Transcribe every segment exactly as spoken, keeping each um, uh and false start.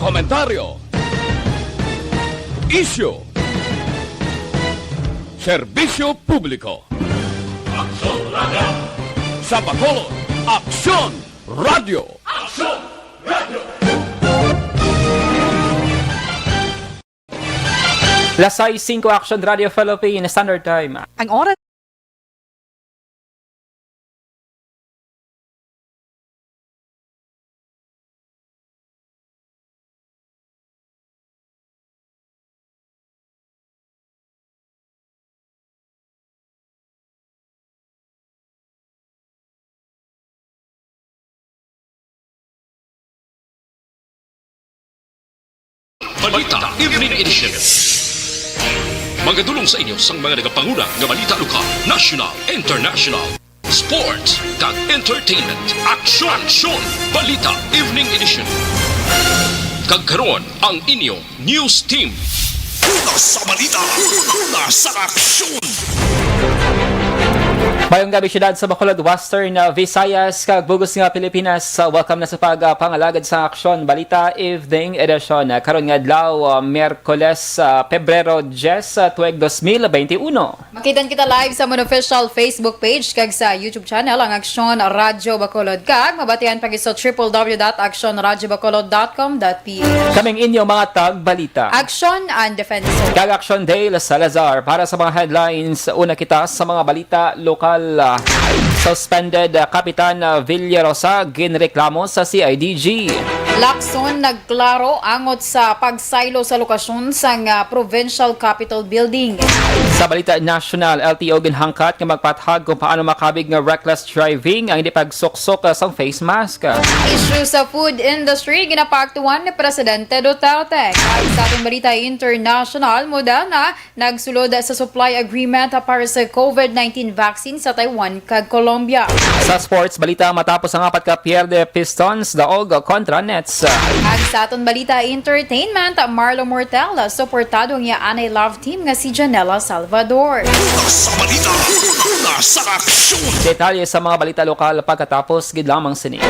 Komentaryo. Isyu. Serbisyo publiko. Aksyon Radio. Sa Bacolod, Aksyon Radio. Aksyon Radio. Las sais singko, Aksyon Radio Philippine Standard Time. Ang oras. Balita Evening Edition. Magadulong sa inyo sang mga nagapanguna nga balita lokal, national, international, sports, kag entertainment. Aksyon! Aksyon! Balita Evening Edition. Kag karon, ang inyo news team. Una sa balita, una sa aksyon. Mayong gabi, siyudad sa Bacolod, Western, uh, Visayas, kag bug-os nga Pilipinas. Uh, welcome na sa pag, uh, pangalagad sa Aksyon Balita Evening Edition. Uh, karon nga adlaw, uh, Miyerkules, uh, Pebrero diyes, uh, tuig dos mil beinti uno. Makitan kita live sa amon official Facebook page kag sa YouTube channel, ang Aksyon Radyo Bacolod, kag mabatian pa gid sa triple W dot aksyon radyo bacolod dot com dot P H. Kaming inyo mga tagbalita. Aksyon and Defensor. Kag Aksyon Dale Salazar para sa mga headlines. Una kita sa mga balita lokal. Ah, suspended, ah, Kapitan, ah, Villarosa ginreklamo sa C I D G. Lacson nagklaro angot sa pagsaylo sa lokasyon sang, ah, Provincial Capitol Building. Sa balita national, L T O ginhangkat nga magpathag kung paano makabig nga reckless driving ang hindi pagsuksok, ah, sang face mask. Isyu sa food industry, ginapaaktuan ni Presidente Duterte. Kag sa aton balita international, Moderna nagsulod sa supply agreement para sa COVID nineteen vaccine sa Taiwan kag Colombia. Sa sports balita, matapos ang apat ka pierde, Pistons daog kontra Nets. Kag sa aton balita entertainment, Marlo Mortel, suportado ang iya anay love team nga si Janela Salvador. Una sa balita, una sa aksyon. Detalye sa mga balita lokal pagkatapos gid lamang sini.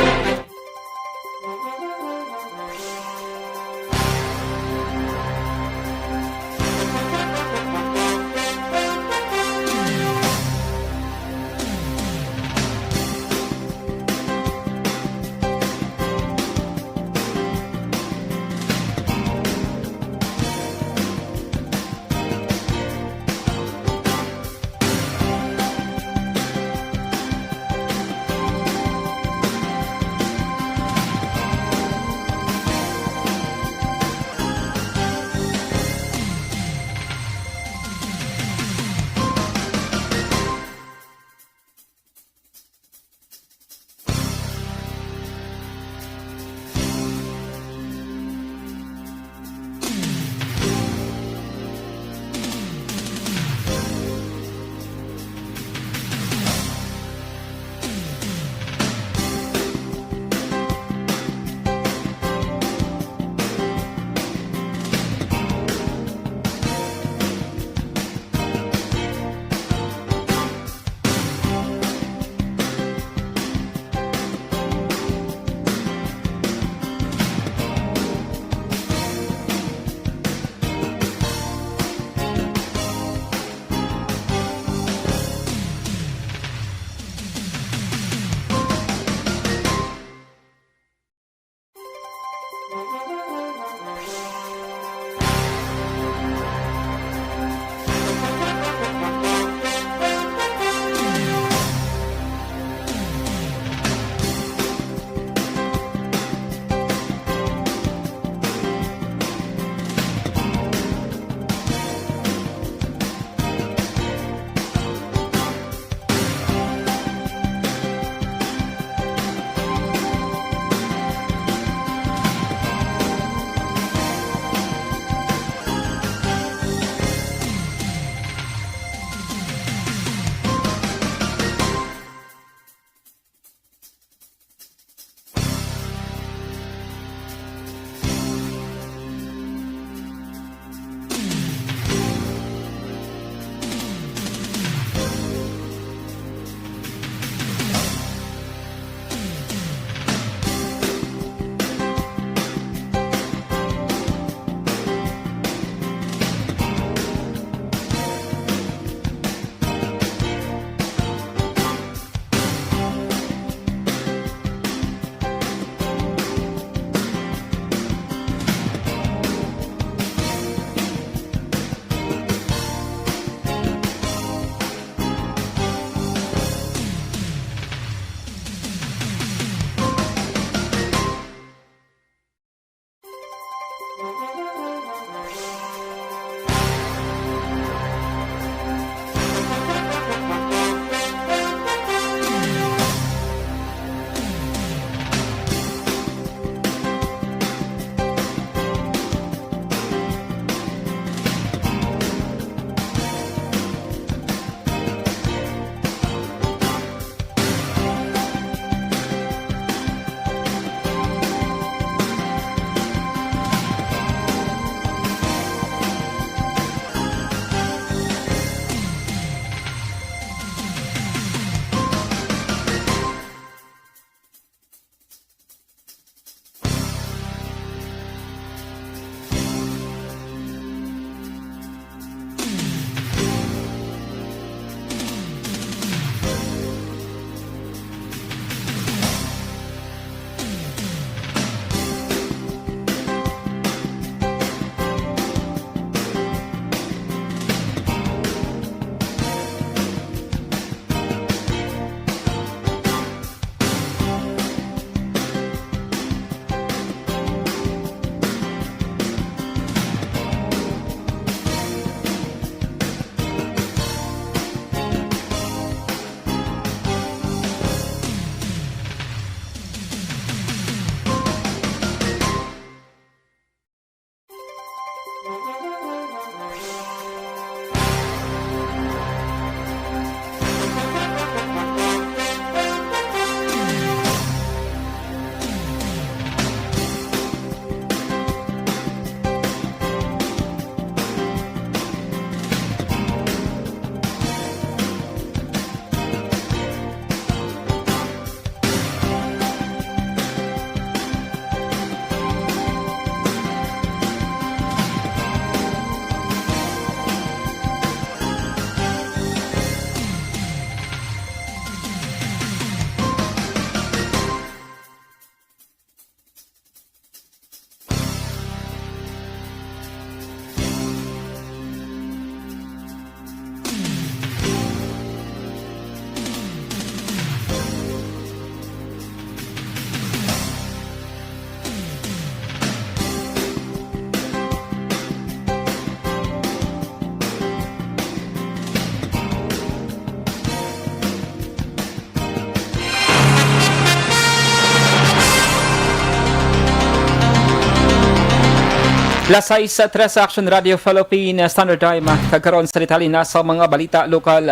Las sais tres, Action Radio Philippine Standard Time. Kag karon sa detalye na sa mga balita lokal.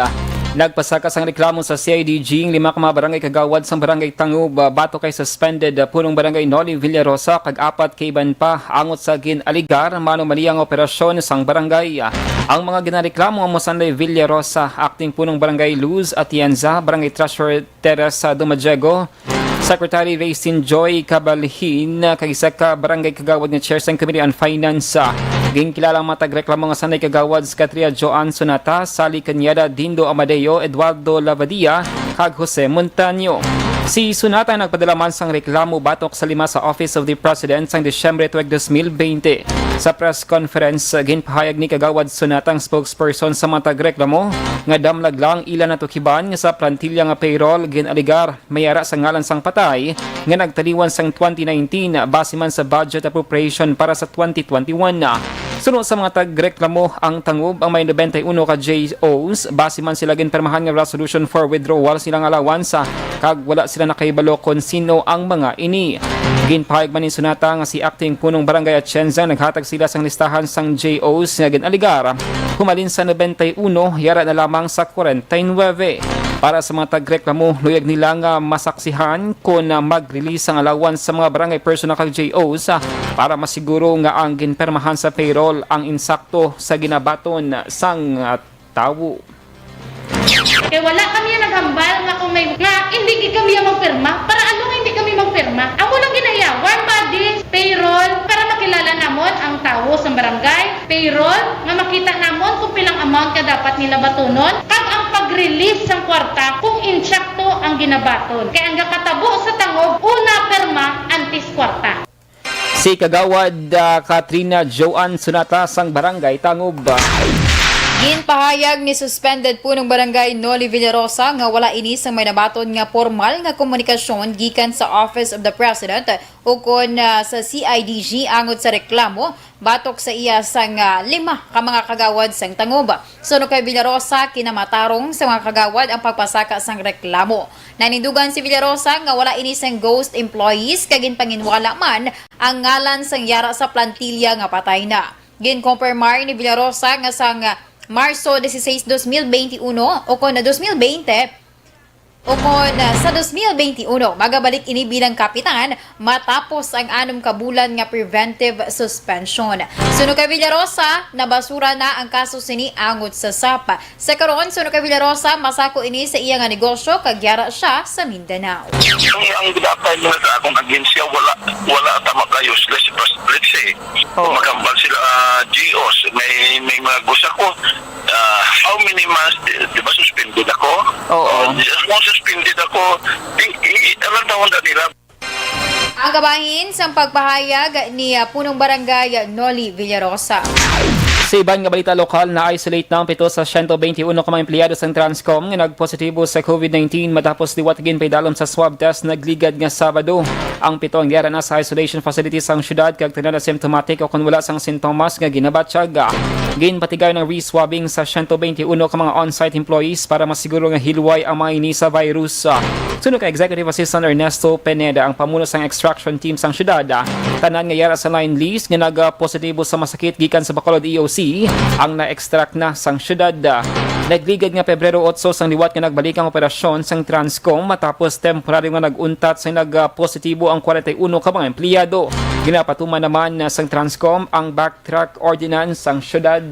Nagpasaka sang reklamo sa C I D G ang lima ka mga barangay kagawad sang Barangay Tangub, ah, batok kay suspended, ah, punong barangay Noli Villarosa kag apat ka iban pa angot sa gin-alegar manumaliang operasyon sang barangay. Ang mga ginareklamo amo sanday Villarosa, acting punong barangay Luz Atienza, barangay treasurer Teresa Dumadiego, Secretary Racing Joy Cabalhin, kag isa ka barangay kagawad nga chair sang Committee on Finance. Ginkilala ang matag reklamo nga sanay kagawad si Katria Joan Sunata, Sally Cañada, Dindo Amadeo, Eduardo Lavadia, kag Jose Montaño. Si Sunata nagpadala man sang reklamo batok sa lima sa Office of the President sang Disyembre tuig dos mil bente. Sa press conference, ginpahayag ni Kagawad Sunata ang spokesperson sa matag reklamo nga damlag lang ila natukiban nga sa plantilla nga payroll gin-alegar may ara sa ngalan sang patay nga nagtaliwan sang twenty nineteen base man sa budget appropriation para sa twenty twenty-one. Suno sa mga tagreklamo, ang Tangub ang may nobenta y uno ka J Os, base man sila ginpirmahan nga resolution for withdrawal silang allowance, kag wala sila nakahibalo kon sino ang mga ini. Ginpahayag man ni Sunata nga si Acting Punong Barangay Atienza naghatag sila sang listahan sang J Os nga gin-alegar. Humalin sa nobenta y uno, yara na lamang sa kwarenta y nuebe. Para sa mga tagreklamo, luyag nila nga masaksihan kon, ah, mag-release ang allowance sa mga barangay personnel kag J Os, ah, para masiguro nga ang ginpermahan sa payroll ang insakto sa ginabaton sang, ah, tawo. Kay wala kami naghambal nga kung may, nga hindi gid kami ang magpirma. Para ano nga hindi kami magpirma? Amo lang ginahiya, warm bodies, payroll, para makilala namon ang tawo sa barangay, payroll, nga makita namon kung pilang amount ka dapat nila batunon, kag ang pag-release sang kwarta kung insakto ang ginabaton. Kay ang gakatabo sa Tangub, una pirma, antes kwarta. Si Kagawad, ah, Katrina Joan Sunata sang Barangay Tangub. Ginpahayag ni suspended punong barangay Noli Villarosa nga wala ini sang may nabaton nga pormal nga komunikasyon gikan sa Office of the President ukon, ah, sa C I D G angot sa reklamo batok sa iya sang, ah, lima ka mga kagawad sang tangob. Suno kay Villarosa, kinamatarong sa mga kagawad ang pagpasaka sang reklamo. Nanindugan si Villarosa nga wala ini sang ghost employees kag ginpanginwala man ang ngalan sang yara sa plantilla nga patay na. Ginkompermar ni Villarosa nga sang Marso dieciséis, dos mil beintiuno, o kon na dos mil beinte, o kon sa dos mil beintiuno, magabalik ini bilang kapitan matapos ang anom ka bulan nga preventive suspension. Suno kay Villarosa, nabasura na ang kaso sini angot sa sap. Sa karon, suno kay Villarosa, masako ini sa iya nga negosyo kag yara siya sa Mindanao. Ang, ang gidapay nila sa akong agensya, wala, wala tama ka useless, let's say, Oo. Magambal sila, ah, G Os, may, may mga gusa ko. Ah, how many months, di, di ba suspended ako? Oo. Oh, di, kung suspended ako, di, i, alam tawon na nila. Ang kabahin sang pagpahayag ni, ah, Punong Barangay Noli Villarosa. Sa iban nga balita lokal, na-isolate na ang pito sa siyento beintiuno ka mga empleyado sang Transcom nga nagpositibo sa COVID nineteen matapos liwat ginpaidalom sa swab test nagligad nga Sabado. Ang pito ang yara na sa isolation facility sang syudad kag tanan asymptomatic o kon wala sang sintomas nga ginabatyag. Ginpatigayon ang re-swabbing sa siyento beintiuno ka mga on-site employees para masiguro nga hilway ang mga ini sa virus. Suno kay Executive Assistant Ernesto Pineda, ang pamuno sang extraction team sang syudad, tanan nga yara sa line list nga nagapositibo sa masakit gikan sa Bacolod E O C ang na-extract na sang syudad. Nagligad nga Pebrero otso sang liwat nga nagbalik ang operasyon sang Transcom matapos temporaryo nga nag-untat sa nagapositibo ang kwarenta y uno ka mga empleyado. Ginapatuman naman sang Transcom ang backtrack ordinance sang syudad.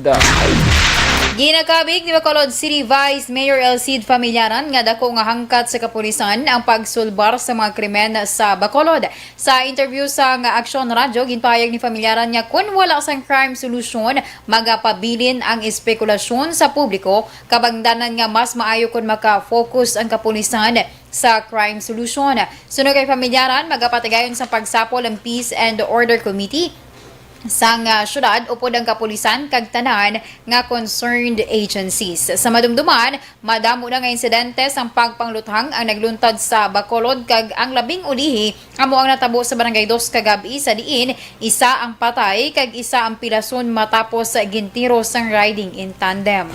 Ginakabig ni Bacolod City Vice Mayor El Cid Famillaran nga dako nga hangkat sa kapulisan ang pagsulbar sa mga krimen sa Bacolod. Sa interview sa nga Aksyon Radyo, ginpahayag ni Famillaran nga kun wala sang crime solution, magapabilin ang espekulasyon sa publiko, kabangdanan nga mas maayo kon maka-focus ang kapulisan sa crime solution. Suno kay Famillaran, magapatigayon sang pagsapol ang Peace and Order Committee sang, ah, syudad upod ang kapulisan kag tanan nga concerned agencies. Sa madumduman, madamo na nga insidente sang pagpangluthang ang nagluntad sa Bacolod kag ang labing ulihi amo ang natabo sa Barangay Dos kagab-i, sa diin isa ang patay kag isa ang pilason matapos gintiro sang riding in tandem.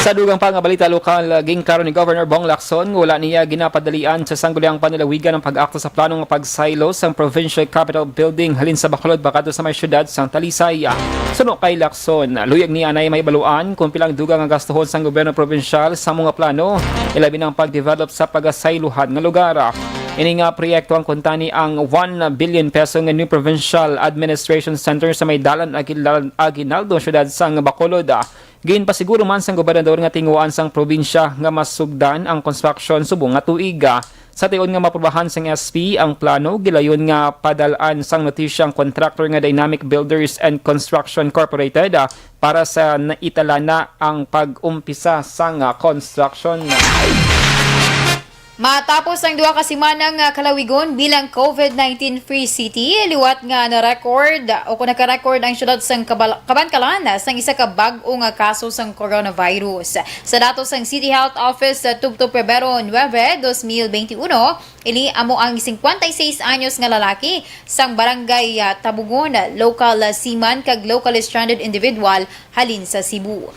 Sa dugang pa nga balita lokal, ginklaro ni Governor Bong Lacson nga wala niya ginapadalian sa sangguniang panlalawigan ang pag-akto sa plano nga pagsaylo sang Provincial Capitol Building halin sa Bacolod pakadto sa may siyudad sang Talisay. Suno kay Lacson, luyag niya anay mahibaluan kung pila ang dugang nga gastuhon sang gobyerno probinsyal sa mga plano, ilabi na ang pagdevelop sa pagasaylohan nga lugar. Ini nga proyekto ang kuntani ang one billion peso nga new provincial administration center sa may Dalan Aguinal-, Aguinaldo, siyudad sang Bacolod. Ginpasiguro man sang gobernador nga tinguhaan sang probinsya nga masugdan ang konstruksyon subong nga tuig. Sa tion nga maprobahan sang S P ang plano, gilayon nga padal-an sang notisya ang kontraktor nga Dynamic Builders and Construction Corporated, ah, para sa naitala na ang pag-umpisa sang, ah, construction. Matapos ang duha ka semana nga kalawigon bilang COVID nineteen free city, liwat nga na-record o kung naka-record ang siyudad sang Kabal-, Kabankalan sang isa ka bag-o nga kaso sang coronavirus. Sa datos sang City Health Office, sa tubtob Pebrero nuebe, dos mil beintiuno, ini amo ang cincuenta y seis anyos nga lalaki sang barangay, ah, Tabugon, local, ah, seaman kag locally stranded individual halin sa Cebu.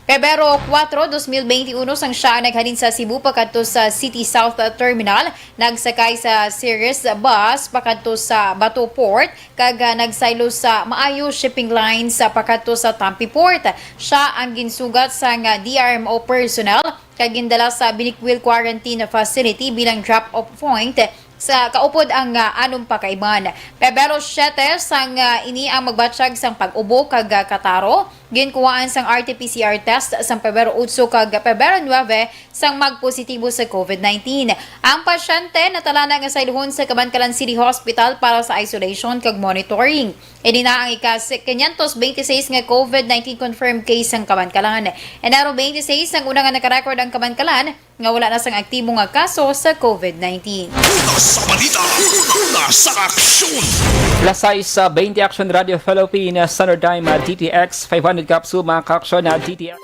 Pebrero kuwatro, dos mil beintiuno, sang siya naghalin sa Cebu pakadto sa City South Terminal, nagsakay sa Ceres bus pakadto sa Bato Port, kag, ah, nagsaylo sa Maayo Shipping Lines, ah, pakadto sa Tampi Port. Siya ang ginsugat sang, ah, D R M O personnel kag gindala sa Binicuil Quarantine Facility bilang drop-off point sa kaupod ang, ah, anom pa ka iban. Pebrero siete sang, ah, ini ang magbatyag sang pag-ubo kag, ah, kataro. Ginkuhaan sang R T P C R test sang Pebrero otso kag Pebrero nuebe sang magpositibo sa COVID nineteen. Ang pasyente natala na nga saylohon sa Kabankalan City Hospital para sa isolation kag monitoring. Ini na ang ika quinientos veintiseis nga COVID nineteen confirmed case sang Kabankalan. Enero twenty-six ang una nga nakarecord ang Kabankalan nga wala na sang aktibo nga kaso sa COVID nineteen. Una sa balita, una sa aksyon. Alas sais sa twenty Action Radio Philippines, Standard Time, ah, D T X five hundred Kapsu, mga kaaksyon na D T X.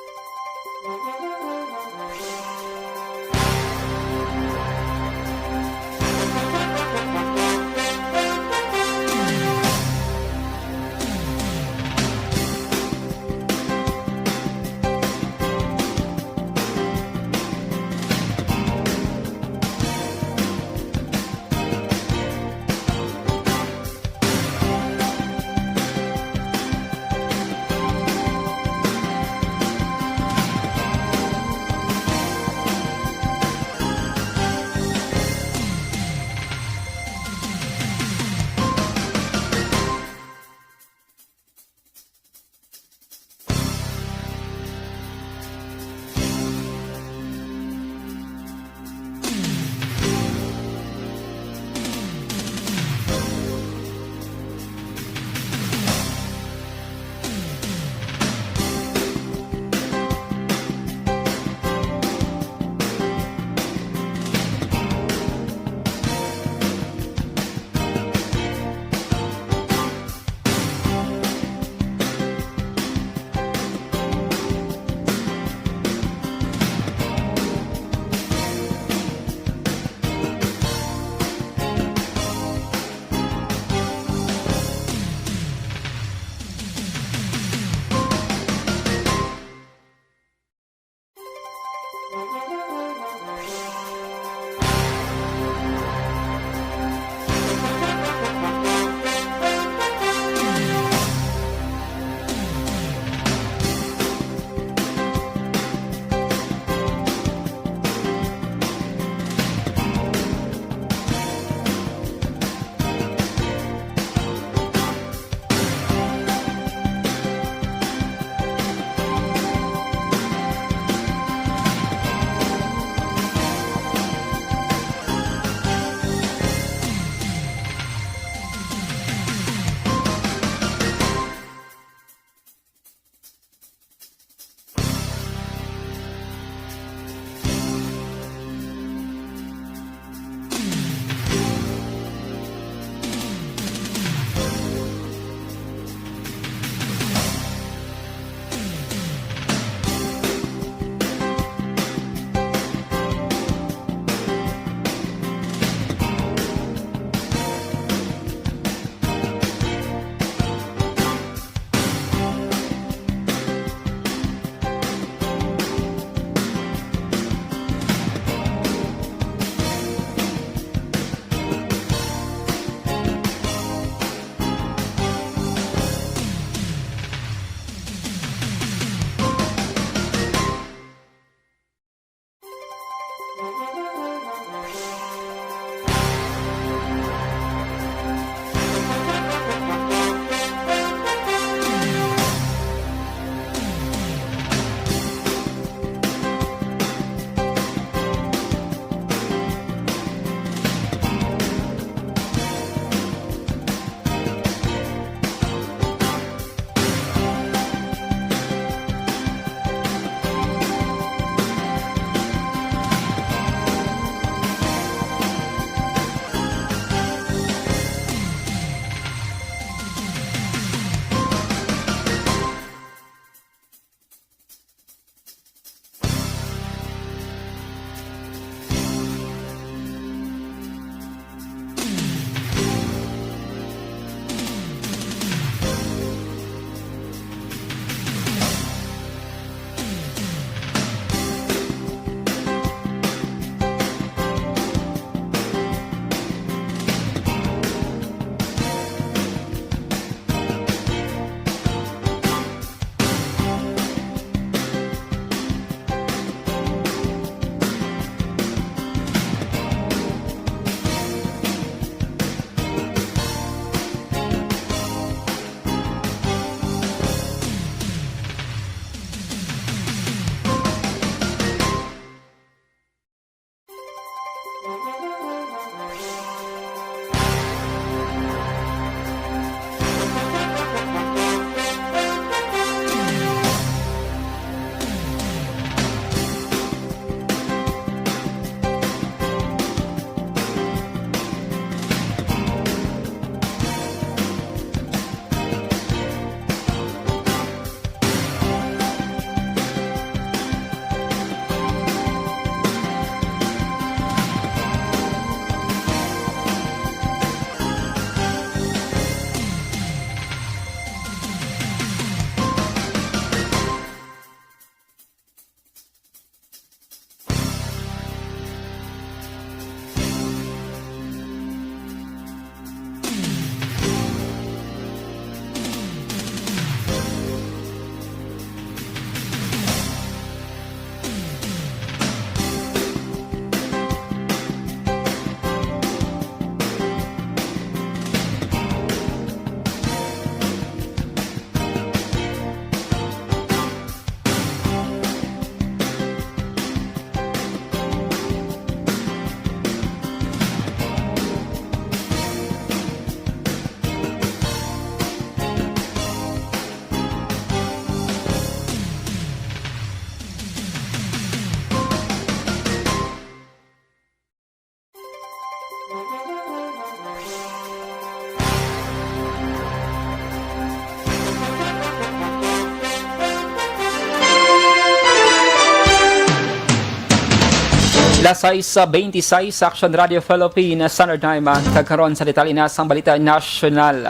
Las sais beintisais sa Action Radio Philippines, Standard Time, ah, kag karon sa detalye na sang balita nasyonal.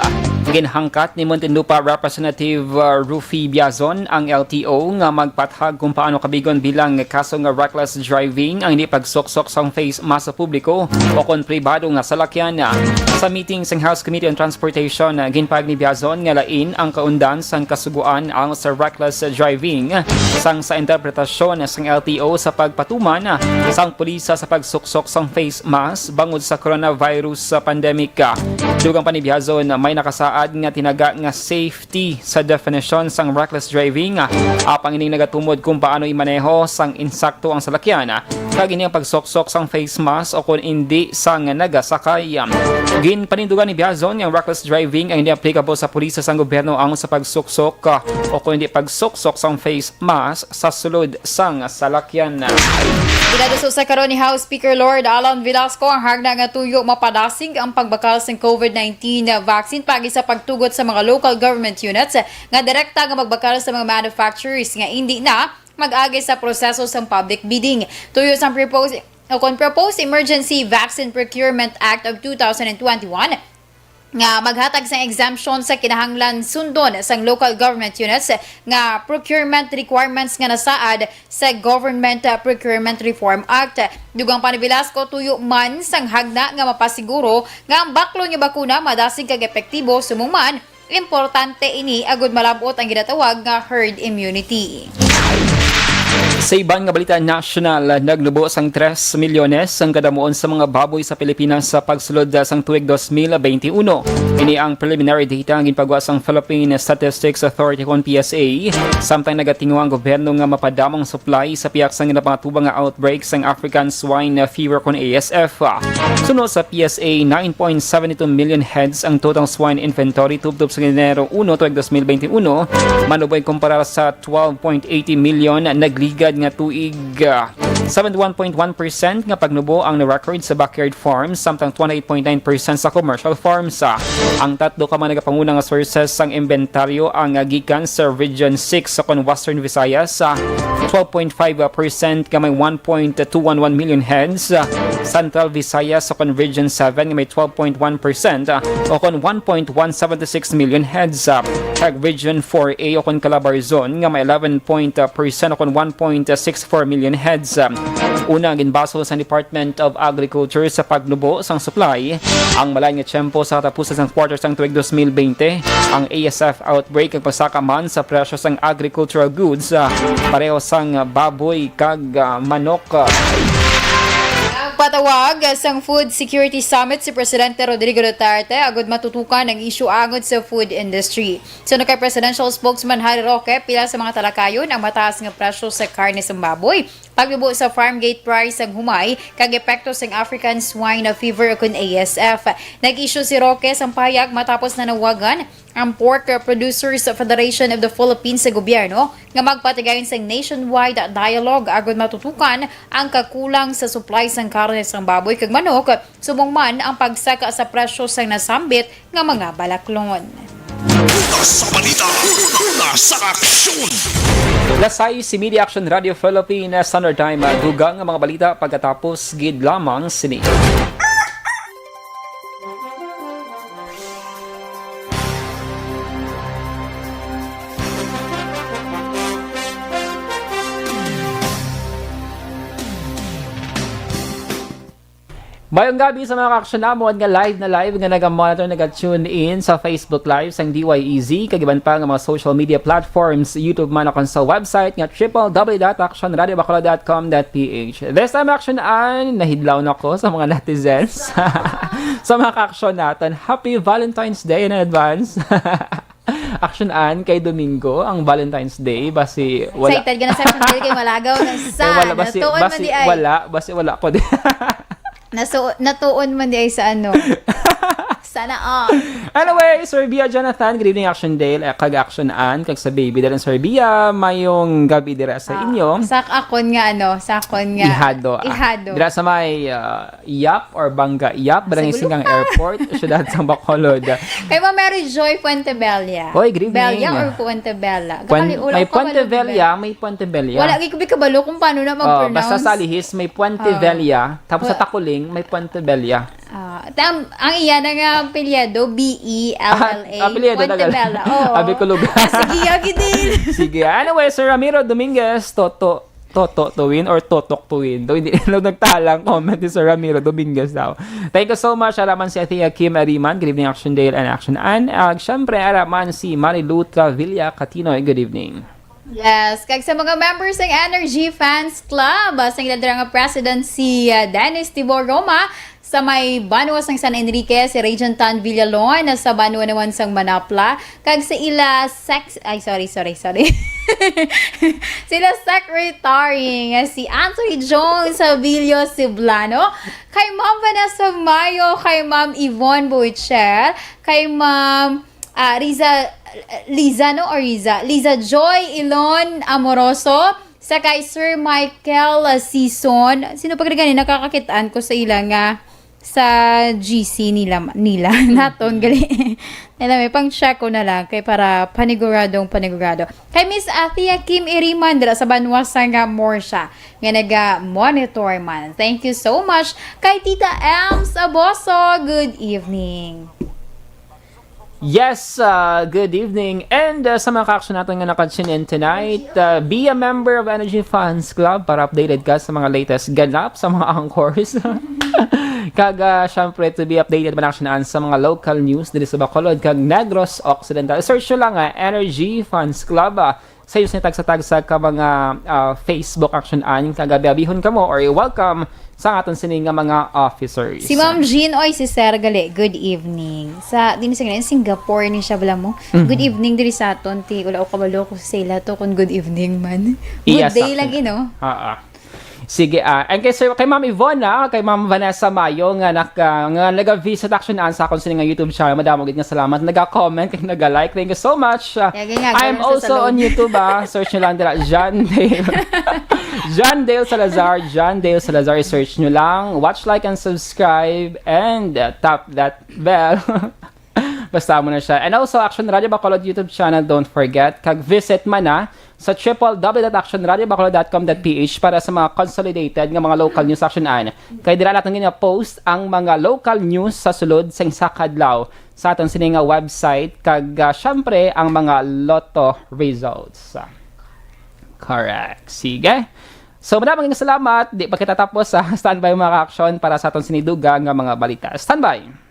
Ginhangkat ni Muntinlupa Representative, ah, Ruffy Biazon ang L T O nga magpathag kung paano kabigon bilang kaso nga reckless driving ang hindi pagsuksok sang face mask sa publiko o kon pribado nga salakyan. Sa meeting sang House Committee on Transportation, ah, ginpahayag ni Biazon nga lain ang kaundan sang kasugoan ang sa reckless driving sang sa interpretasyon sang L T O sa pagpatuman sang pulis sa pagsuksok sang face mask bangod sa coronavirus pandemic. Dugang pa ni Biazon, may nakasaad nga tinaga nga safety sa definition sang reckless driving, apang ining nagatumod kung paano imaneho sang insakto ang salakyan, kag ini ang pagsuksok sang face mask o kon indi sang nagasakay. Ginpanindugan ni Biazon nga ang reckless driving ang hindi applicable sa pulis sang gobyerno ang sa pagsuksok, ah, o kon hindi pagsuksok sang face mask sa sulod sang salakyan. Ginaduso sa karon ni House Speaker Lord Alan Velasco ang hagna nga tuyo mapadasig ang pagbakal sang COVID nineteen vaccine paagi sa pagtugot sa mga local government units nga direkta nga magbakal sa mga manufacturers nga indi na mag-agi sa proseso sang public bidding. Tuyo sang proposed o kon Proposed Emergency Vaccine Procurement Act of two thousand and twenty-one, nga maghatag sang exemption sa kinahanglan sundon sang local government units nga procurement requirements nga nasaad sa Government, uh, Procurement Reform Act. Dugang pa ni Velasco, tuyo man sang hagna nga mapasiguro nga ang baklon nga bakuna madasig kag epektibo, subong man importante ini agud malab-ot ang ginatawag nga herd immunity. Sa iban nga balita nasyonal, nagnubo sang tres milyones ang kadamuon sa mga baboy sa Pilipinas sa pagsulod sang tuig dos mil benti uno. Ini ang preliminary data nga ginpagwa sang Philippine Statistics Authority kon P S A, samtang nagatinguha ang gobyerno nga mapadamo ang supply sa pihak sang ginapangatuba nga outbreak sang African Swine Fever kon A S F. Suno sa P S A, nine point seven two million heads ang total swine inventory tubtob sa Enero uno tuig dos mil benti uno, manuboy kumpara sa twelve point eighty million nagligad nga tuig. Ah, seventy-one point one percent nga pagnubo ang na-record sa backyard farms, samtang twenty-eight point nine percent sa commercial farms. Ah, ang tatlo ka mga nagapanguna nga sources sang inventaryo ang, ah, gikan sa Region six sa kon Western Visayas, ah, twelve point five percent nga may one point two one one million heads, ah, Central Visayas sa kon Region seven nga may twelve point one percent, ah, o kon one point one seven six million heads, ah, kag Region four A o kon Calabarzon nga may eleven point, ah, percent o kon one point six four million heads. Ah, una, ginbasol sang Department of Agriculture sa pagnubo sang supply ang malain nga tiyempo sa katapusan sang quarter sang tuig dos mil bente, ang A S F outbreak kag pagsaka man sa presyo sang agricultural goods, ah, pareho sang baboy kag, ah, manok. Nagpatawag sang Food Security Summit si Presidente Rodrigo Duterte agud matutukan ang isyu agud sa food industry. Suno kay Presidential Spokesman Harry Roque, pila sa mga talakayon ang mataas nga presyo sa karne sang baboy, pagnubo sa farm gate price sang humay, kag epekto sang African Swine Fever o kon A S F. Nag-issue si Roque sang pahayag matapos nanawagan ang Pork Producers Federation of the Philippines sa gobyerno nga magpatigayon sang nationwide dialogue agud matutukan ang kakulang sa supply sang karne sang baboy kag manok, subong man ang pagsaka sa presyo sang nasambit nga mga balaklon. Una sa balita, una sa aksyon. Las sais y media, Action Radio Philippines Standard Time. Dugang nga mga balita pagkatapos gid lamang sini. Mayong gabi sa mga ka-action namon nga live na live nga naga-monitor, naga-tune in sa Facebook Live sang D Y E Z, kag iban pa nga mga social media platforms, YouTube man, o kon sa website nga triple W dot action radio bacolod dot com dot P H. This time, Action Ann, nahidlaw na ko sa mga netizens. Sa mga ka-action naton, Happy Valentine's Day in advance. Action Ann, kay Domingo ang Valentine's Day, basi wala. Excited ka na sa Action Day kay malagaw na sa. Eh, wala, basi, natuon man basi di ay. Wala, basi wala ko di. Nasu-, natuon man di ay sa ano. Sa Sana all. Anyway, Sir Bia Jonathan, good evening, Action Dale, eh, kag Action Ann, kag sa baby dala, Sir Bia, mayong gabi dira sa Ah, inyo. Sa akon nga, ano, sa akon nga Ihado, ah, ihado. Dira sa may, ah, Yap or Bangga Yap, Barangay Sagulukan. Singgang Airport, Siyudad sang Bacolod. Kay Ma'am Mary Joy Fuentebella. Oy, good evening. Bella or Fuentebella? Puen-, Gakali, wala may ko kabalo, Fuentebella, Bella. May Fuentebella. Wala, di ko kabalo kung paano na Oh, basta mag-pronounce. Sa Lihis, may Puente Oh. Vella. Tapos sa Wa- Takuling, may Puente Vella. Ah, tam-, ang iya na nga apelyido, B E L L A, Ah, apelyido na Puente lang. Vella. Oo. Abi ko lugar. Ah, sige, agi din. Sige. Anyway, Sir Ramiro Dominguez, Toto, Toto Tuwin or Totok Tuwin? Do, hindi lang nagtalang comment ni Sir Ramiro Dominguez daw. Thank you so much. Araman si Athea Kim Ariman. Good evening, Action Dale and Action Ann. Ah, syempre, araman si Marilu Travilla Catinoy. Good evening. Yes, kag sa mga members ng Energy Fans Club, ah, sa ila dira nga president si, ah, Dennis Tibor Roma, sa may banwa sang San Enrique, si Regent Tan Villalon, sa banwa naman sang Manapla, kag sa ila sex-, ay, sorry, sorry, sorry. Sila secretary nga si Anthony Jones Savillo Ceblano, kay Ma'am Vanessa Mayo, kay Ma'am Yvonne Buichel, kay Ma'am Ah, Riza, Liza, no? Or Riza? Liza Joy Ilon Amoroso, sa kay Sir Michael, ah, Sison. Sino pa gani? Nakakakitaan ko sa ila nga sa G C nila, nila. Naton, gali. Alam mo, pang-check ko na lang kay para paniguradong panigurado. Kay Miss Athea Kim Iriman, dira sa banwa sa nga Morsha, nga naga-monitor man. Thank you so much. Kay Tita Ems Aboso, good evening. Yes, uh, good evening. And, uh, sa mga ka-action naton nga naka-tune in tonight, uh, be a member of Energy Fans Club para updated ka sa mga latest ganap sa mga anchors. Kag, uh, syempre, to be updated man action sa mga local news diri sa Bacolod kag Negros Occidental. Search nyo lang, uh, Energy Fans Club, uh, sa inyo sa tagsa-tagsa ka mga, ah, Facebook action an, kag abi-abihon kamo or welcome sa aton sini nga mga officers. Si Ma'am Jean, oy, si Sir gali, good evening. Sa, di ni sa Singapore ni siya, bala mo. Mhm. Good evening diri sa aton, ti, wala ko kabalo ko sa ila to kung good evening man. Good Iya, day sakto lagi, na. No? Ah, ah. Sige, ah, and kay Sir, kay Ma'am Yvonne, ah, kay Ma'am Vanessa Mayo nga naka-, nga naga-visit action an sa akon sini nga YouTube channel. Madamo gid nga salamat. Naga-comment kag naga-like. Thank you so much. Ah, Lagi nga, I'm ganun sa also salog. On YouTube, ah. Search nyo lang dira, John Dale. John Dale Salazar, John Dale Salazar. I-search nyo lang. Watch, like, and subscribe. And, uh, tap that bell. Basta mo na siya. And also, Action Radio Bacolod YouTube channel, don't forget. Kag visit man na sa triple W dot action radio bacolod dot com dot P H para sa mga consolidated nga mga local news action an. Kay dira naton gina-post ang mga local news sa sulod sang isa ka adlaw sa aton sini nga website. Kag, ah, syempre, ang mga lotto results. Correct. Sige. So, madaming salamat. Di pa kita tapos, ah. Standby, mga ka-action, para sa aton sini dugang nga mga balita. Standby.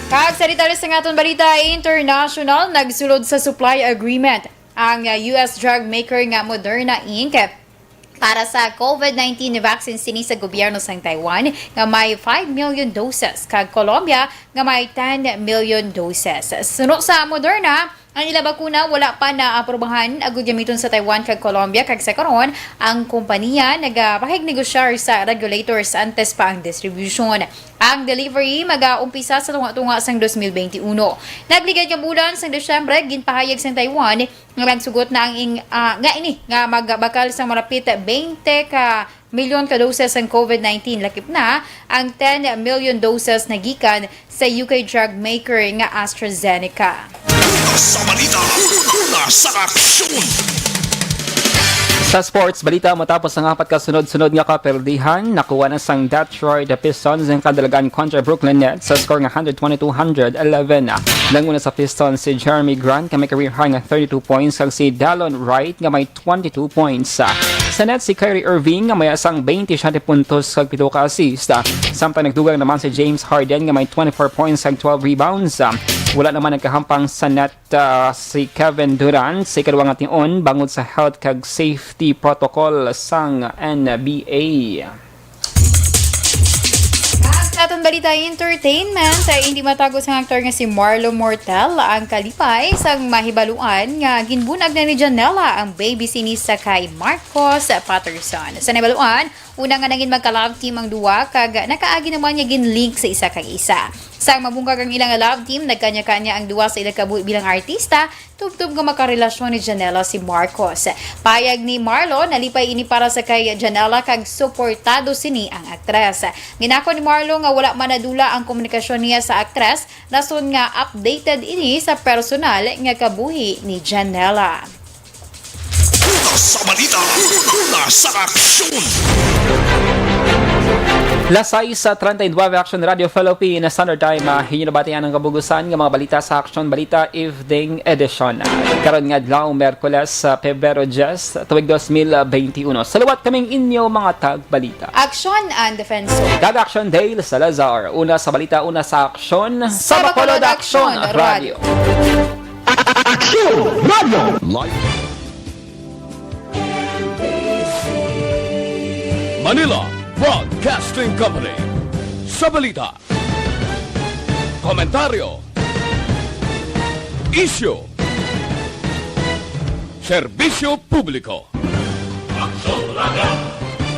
Kag sa detalye sang aton balita international, nagsulod sa supply agreement ang, uh, U S drug maker nga Moderna Inc para sa COVID nineteen vaccine sini sa gobyerno sang Taiwan nga may five million doses kag Colombia nga may ten million doses. Suno sa Moderna, ang ila bakuna wala pa naaprubahan agud gamiton sa Taiwan kag Colombia, kag sa karon ang kompanya nagapakignegosya sa regulators antes pa ang distribution. Ang delivery magaumpisa sa tunga-tunga sang dos mil benti uno. Nagligad nga bulan sang Disyembre, ginpahayag sang Taiwan nga nagsugot na ang ing-, ah, nga ini nga magbakal sa malapit bente ka milyon ka doses sang COVID nineteen, lakip na ang ten million doses na gikan sa U K drug maker nga AstraZeneca. Una sa balita, una sa aksyon. Sa sports balita, matapos ang apat ka sunod-sunod nga kaperdihan, nakuha na sang Detroit Pistons ang kadalagan kontra Brooklyn Nets sa score nga hundred twenty-two hundred eleven. Nanguna sa Pistons si Jeremy Grant nga may career high nga thirty-two points, kag si Delon Wright nga may twenty-two points. Sa Nets, si Kyrie Irving nga may asang twenty-seven puntos kag pito ka assist. Samtang nagdugang naman si James Harden nga may twenty-four points kag twelve rebounds. Wala naman nagkahampang sa net, ah, si Kevin Durant sa ikaduha nga tion bangod sa health kag safety protocol sang N B A. Sa aton balita entertainment, sa hindi matago sang aktor nga si Marlo Mortel ang kalipay sang mahibaluan nga ginbunag na ni Janela ang baby sini sa kay Marcos Patterson. Sa nahibaluan, una nga nangin magka-love team ang duwa kag nakaagi naman nga gin-link sa isa kag isa. Sang mabungkag ang ilang love team, nagkanya-kanya ang duwa sa ilang kabuhi bilang artista, tubtob nga makarelasyon ni Janela si Marcos. Payag ni Marlo, nalipay ini para sa kay Janela kag suportado sini ang aktres. Ginako ni Marlo nga wala man nadula ang komunikasyon niya sa aktres, rason nga updated ini sa personal nga kabuhi ni Janela. Una sa balita, una sa aksyon. Las sais treinta y nueve, Action Radio Philippines Standard Time. Ah, inyo nabatian ang kabugusan nga mga balita sa Aksyon Balita Evening Edition. Karon nga adlaw, Miyerkules, sa Pebrero diyes, tuig dos mil benti uno. Sa liwat kaming inyo mga tagbalita. Aksyon and Defenso. Kag Action Dale Salazar. Una sa balita, una sa aksyon. Sa Bacolod Aksyon Radio. Aksyon Radio. Live. Manila Broadcasting Company. Sa balita, komentaryo, isyu, serbisyo publiko. Aksyon Radio.